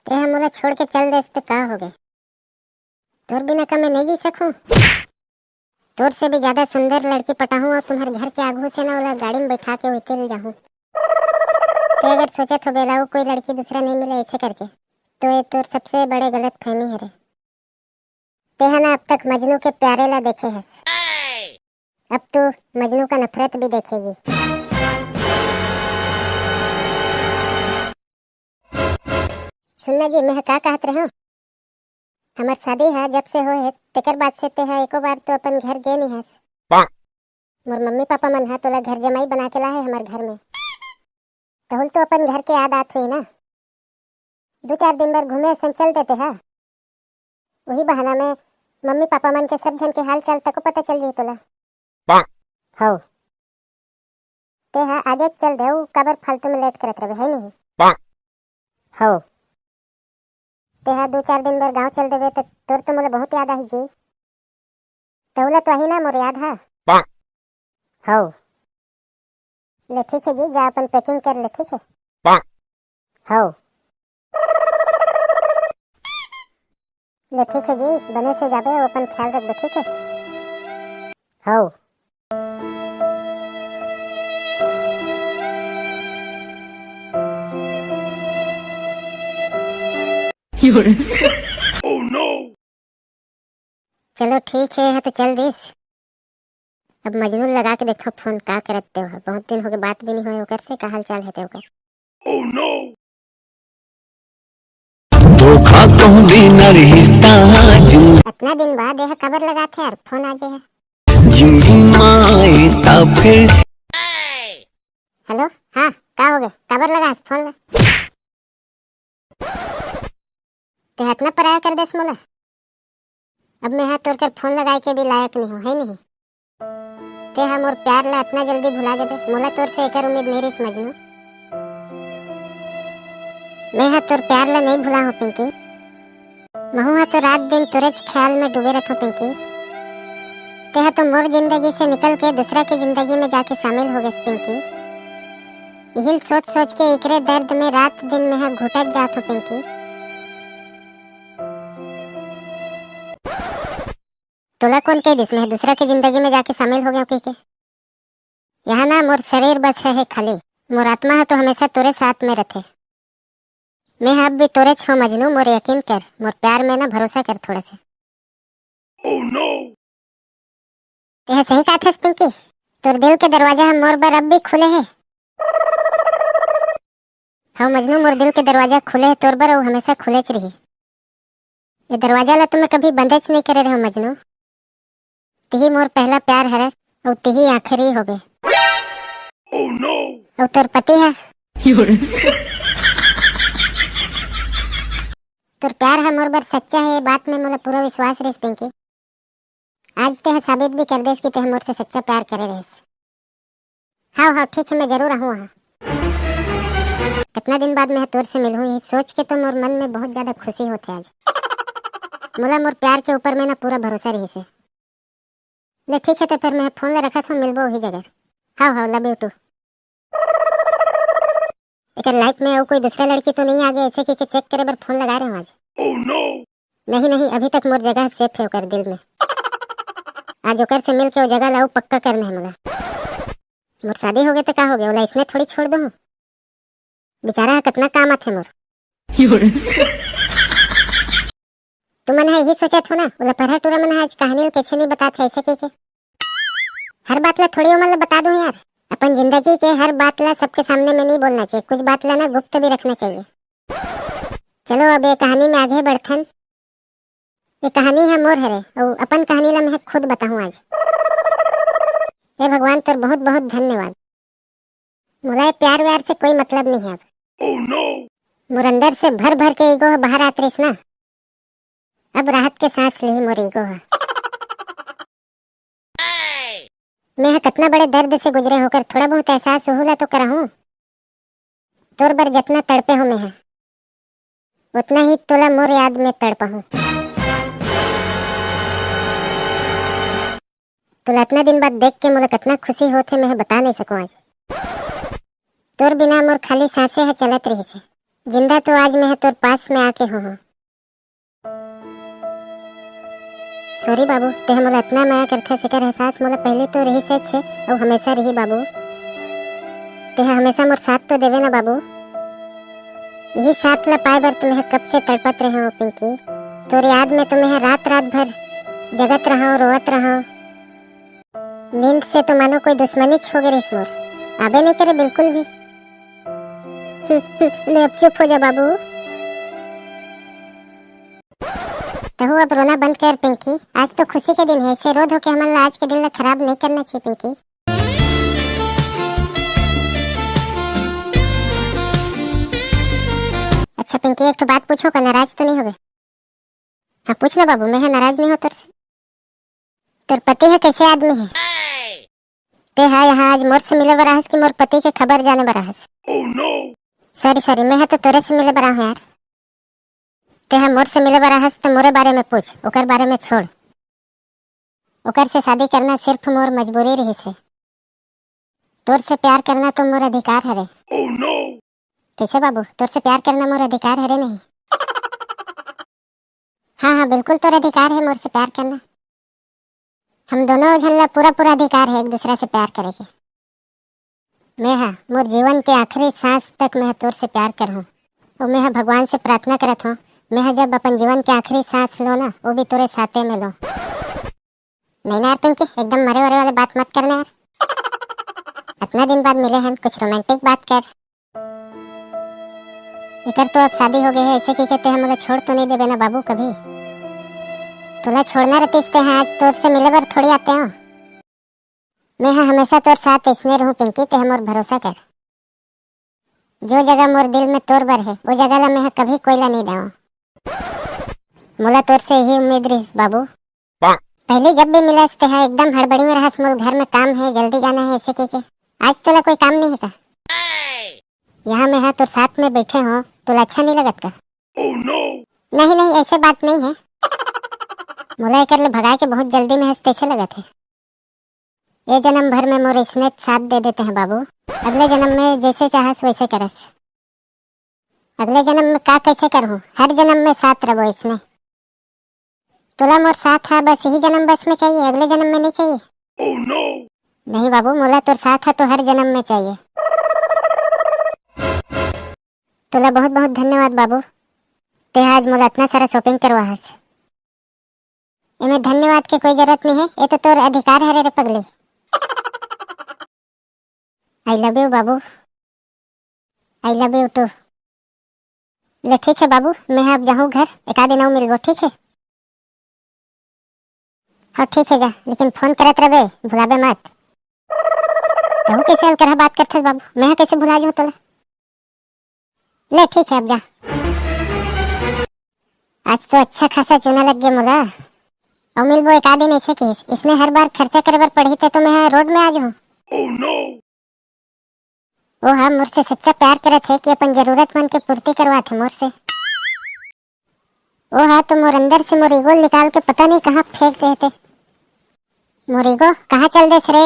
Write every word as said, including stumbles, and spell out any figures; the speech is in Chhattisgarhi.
तेहा मोला छोड़ के चल देस त का होगे? तोर बिना का मैं नइ जी सकूं? तोर से भी ज्यादा सुंदर लड़की पटाहूं अउ तुम्हर घर के आगू से ना ओला गाड़ी में बैठा के उहिते ले जाहूं। ते अगर सोचत होबे ला अउ कोई लड़की दूसरा नइ मिले ऐसे करके, तो ये तोर सबसे बड़े गलत फहमी हरे। तेहा ना अब तक मजनू के प्यारे ला देखे हस, अब तू मजनू का नफरत भी देखेगी। सुनना जी, मैं का कहत रहेंव, हमर शादी ह जब से होए हे, तेकर बाद से तेहा एको बार तो अपन घर गे नइ हस। मोर मम्मी पापा मन ह तोला घर जमाई बना के लाए हे हमर घर में, तहुल तो अपन घर के याद आत होही ना। दू चार दिन बर घूमे असन चल देते ह, उही बहाना में मम्मी पापा मन के सब झन के हाल चाल तको पता चल जही तोला। हव। तेहा आजेच चल दे, अउ काबर फालतू में लेट करत रहे, है नहीं? हव। तेहा दू चार दिन बर गांव चल देबे, त तोर तो मोला बहुत याद आही जी। तहुला तो आही ना मोर याद ह। हव। ले ठीक है जी, जा अपन packing कर ले, ठीक है? हव। ले ठीक है जी, बने से जाबे, अपन ख्याल रखबे, ठीक है? हव। चलो ठीक है, हा तो चल दिस। अब मजनू लगा के देखो फोन, का करत ते हो? बहुत दिन होगे बात भी नहीं होए ओकर से, का हाल चाल है ते ओकर? धोखा कहूँ भी न रिहिस ता जिन अतना दिन बाद यह कबर लगाथे यार, फोन आ जाए। जिंदगी माए ता फिर। हेलो, हाँ, का होगे? कबर लगास फोन ला? ते अतना पराया कर देस मोला। अब मैं हा तोर कर फोन लगाए के भी लायक नहीं हूँ, है नहीं? ते हा मोर प्यार ला अतना जल्दी भुला जाबे, मोला तोर से एकर उम्मीद नहीं रहिस मजनू। मैं हा तोर प्यार ला नहीं भुला हूँ पिंकी। महू हा तो रात दिन तोरेच ख्याल में डूबे रहथों पिंकी। ते हा तो मोर जिंदगी से निकल के दूसरा के जिंदगी में जाके शामिल हो गेस पिंकी। इहिल सोच सोच के एकरे दर्द में रात दिन मैं हा घुटत जात हूँ पिंकी। तोला कौन कह दिस मैं दूसरा के जिंदगी में जाके शामिल हो गया कह के? यहाँ ना मोर शरीर बस है, है खाली, मोर आत्मा है तो हमेशा तोरे साथ में रहते। मैं अब भी तोरे छो मजनू, मोर यकीन कर, मोर प्यार में ना भरोसा कर थोड़ा से। तेह सही कहत हस पिंकी, तोर दिल के दरवाजा ह मोर बर अब भी खुले हे। हव मजनू, मोर दिल के दरवाजा खुले हे तोर बर, अउ हमेशा खुलेच रही। ये दरवाजा ला तो मैं कभी बंदेच नहीं करे रहे मजनू। तिही मोर पहला प्यार हरस, अउ तिही आखिरी होबे। अउ तोर पति ह? तोर प्यार ह मोर बर सच्चा हे, ये बात में मोला पूरा विश्वास रहिस पिंकी। आज तेह साबित भी कर देस कि तेह मोर से सच्चा प्यार करे रहिस। हाव हाव ठीक है, मैं जरूर आहूँ वहाँ। कितना दिन बाद मैं तोर से मिलहूँ, ये सोच के तो मोर मन में बहुत ज्यादा खुशी होथे आज। मोला मोर प्यार के ऊपर में ना पूरा भरोसा रहिस हे। ले ठीक है, तो फिर मैं फोन ला रखत हूँ, मिलबो वही जगह। हाव हाव, love you too। Acre life में अउ कोई दूसरा लड़की तो नहीं आगे, ऐसे कह के चेक करे बर फोन लगा रहे हूँ आज। नहीं नहीं, अभी तक मोर जगह सेफ है ओकर दिल में। आज ओकर से मिल के वो जगह ला अउ पक्का करना है मोला। मोर शादी हो गए तो का हो गया, ओला इसने थोड़ी छोड़ दूँ। बेचारा ह कितना काम आथे मोर। तुमन ह यही सोचत हो ना, ओला परहा टूरा मन ह आज कहानी ल कैसे नहीं बतात हे ऐसे कह के। हर बात ला थोड़ी ओमन ला बता दूं यार। अपन जिंदगी के हर बात ला सबके सामने में नहीं बोलना चाहिए, कुछ बात ला ना गुप्त भी रखना चाहिए। चलो अब ये कहानी में आगे बढ़थन। ये कहानी ह मोर हरे, अउ अपन कहानी ला मैं खुद बताहूँ आज। हे भगवान, तोर बहुत बहुत धन्यवाद। मोला ये प्यार व्यार से कोई मतलब नहीं है अब। मोर अंदर से भर भर के ईगो ह बाहर आत रहिस ना, अब राहत के सांस लिही मोर ईगो ह। मैं ह कतना बड़े दर्द से गुजरे होकर थोड़ा बहुत एहसास उहू ला तो कराहूँ। तोर बर जतना तड़पे हो मैं ह, उतना ही तोला मोर याद में तड़पाहूँ। तोला इतना दिन बाद देख के मोला कितना खुशी होथे, मैं ह बता नहीं सकूँ आज। तोर बिना मोर खाली सांसे ह चलत रहिस हे। जिंदा तो आज मैं ह तोर पास में आके हूँ। सॉरी बाबू, तेह मोला इतना मया करथस, एकर एहसास मोला पहले तो रहिस हे अउ हमेशा रही बाबू। तेह हमेशा मोर साथ तो देवे ना बाबू। यही साथ ला पाए बर तो मैं ह कब से तड़पत रहे हूँ पिंकी। तोर याद में तो मैं ह रात रात भर जगत रहूँ, रोवत रहूँ। नींद से तो मानो कोई दुश्मनी हो गई रहिस मोर, आबे नहीं करे बिल्कुल भी। ले अब चुप हो जा बाबू। तहु अब रोना बंद कर पिंकी, आज तो खुशी के दिन है, ऐसे रो धो के हमन ला आज के दिन ला खराब नहीं करना चाहिए पिंकी। अच्छा पिंकी, एक तो बात पूछो का, नाराज तो नहीं होगे? हाँ पूछ ना बाबू, मैं ह नाराज नहीं हो तोर से। तोर पति ह कैसे आदमी है? ते ह यहाँ आज मोर से मिले बर आहस कि मोर पति के खबर जाने बर आहस? सॉरी सॉरी, मैं ह तो तोरे से मिले बर आहूँ यार। ते ह मोर से मिले बर आहस त मोरे बारे में पूछ, ओकर बारे में छोड़। ओकर से शादी करना सिर्फ मोर मजबूरी रहिस हे। तोर से प्यार करना तो मोर अधिकार हरे। कैसे बाबू, तोर से प्यार करना मोर अधिकार हरे नहीं? हाँ हाँ बिल्कुल, तोर अधिकार है मोर से प्यार करना। हम दोनों झन ला पूरा पूरा अधिकार है एक दूसरा से प्यार करे के। मैं हा मोर जीवन के आखिरी सांस तक मैं हा तोर से प्यार करहूँ। और मैं हा भगवान से प्रार्थना करत हूँ, मैं हा जब अपन जीवन के आखिरी सांस लो ना, वो भी तोरे साथे में लो। नहीं ना यार पिंकी, एकदम मरे वरे वाले बात मत करना यार। इतना दिन बाद मिले हैं, कुछ रोमांटिक बात कर। एकर तो अब शादी हो गए है, ऐसे की कहते हैं, मोला छोड़ तो नहीं देवे ना बाबू कभी। तोला छोड़ना रहतीस ते हैं, आज तोर से मिले बर थोड़ी आते हो। मैं हा हमेशा तोर साथ इसने रहूं पिंकी, ते मोर भरोसा कर। जो जगह मोर दिल में तोर बर है, वो जगह ला मैं हा कभी कोई ला नहीं देवां। मोला तोर से यही उम्मीद रहिस बाबू। पहले जब भी मिलस ते हा एकदम हड़बड़ी में रहस, मोर घर में काम है, जल्दी जाना है, ऐसे कह के। आज तोला कोई काम नहीं है का? यहाँ मैं हा तोर साथ में बैठे हो, तोला अच्छा नहीं लगत का? नहीं नहीं, ऐसे बात नहीं है। मोला एकर ले भगाए के बहुत जल्दी में हस तैसे लगत है। ये जन्म भर में मोर इसने साथ दे देते हैं बाबू, अगले जन्म में जैसे चाहस वैसे करस। अगले जन्म में का कैसे करहूँ, हर जन्म में साथ रहो इसने। तोला मोर साथ है बस यही जन्म बस में चाहिए, अगले जन्म में नहीं चाहिए। नहीं बाबू, मोला तोर साथ है तो हर जन्म में चाहिए। तोला बहुत बहुत धन्यवाद बाबू, ते आज मोला इतना सारा शॉपिंग करवा हस। एमे धन्यवाद के कोई जरूरत नहीं है, ये तो तोर अधिकार हरे रे पगली। I love you बाबू, I love you too। ले ठीक है बाबू, मैं अब जाहूँ घर, एक आध दिन अउ मिलबो, ठीक है? हाँ ठीक है जा, लेकिन फोन करत रहे, भुलाबे मत। तहू कैसे अलकरहा बात करथस बाबू, मैं कैसे भुला जाऊँ तोला? ले ठीक है अब जा। आज तो अच्छा खासा चूना लग गया मोला। अउ मिलबो एक आध दिन ऐसे कि इसने हर बार खर्चा करे बर पड़ही ते तो मैं रोड में आ जाऊँ। वो हा मोर से सच्चा प्यार करत है कि अपन जरूरत मन के पूर्ति करवात है मोर से। वो हा तो मोर अंदर से मोर ईगो निकाल के पता नहीं कहाँ फेंक देते। मोर ईगो कहाँ चल देस रे?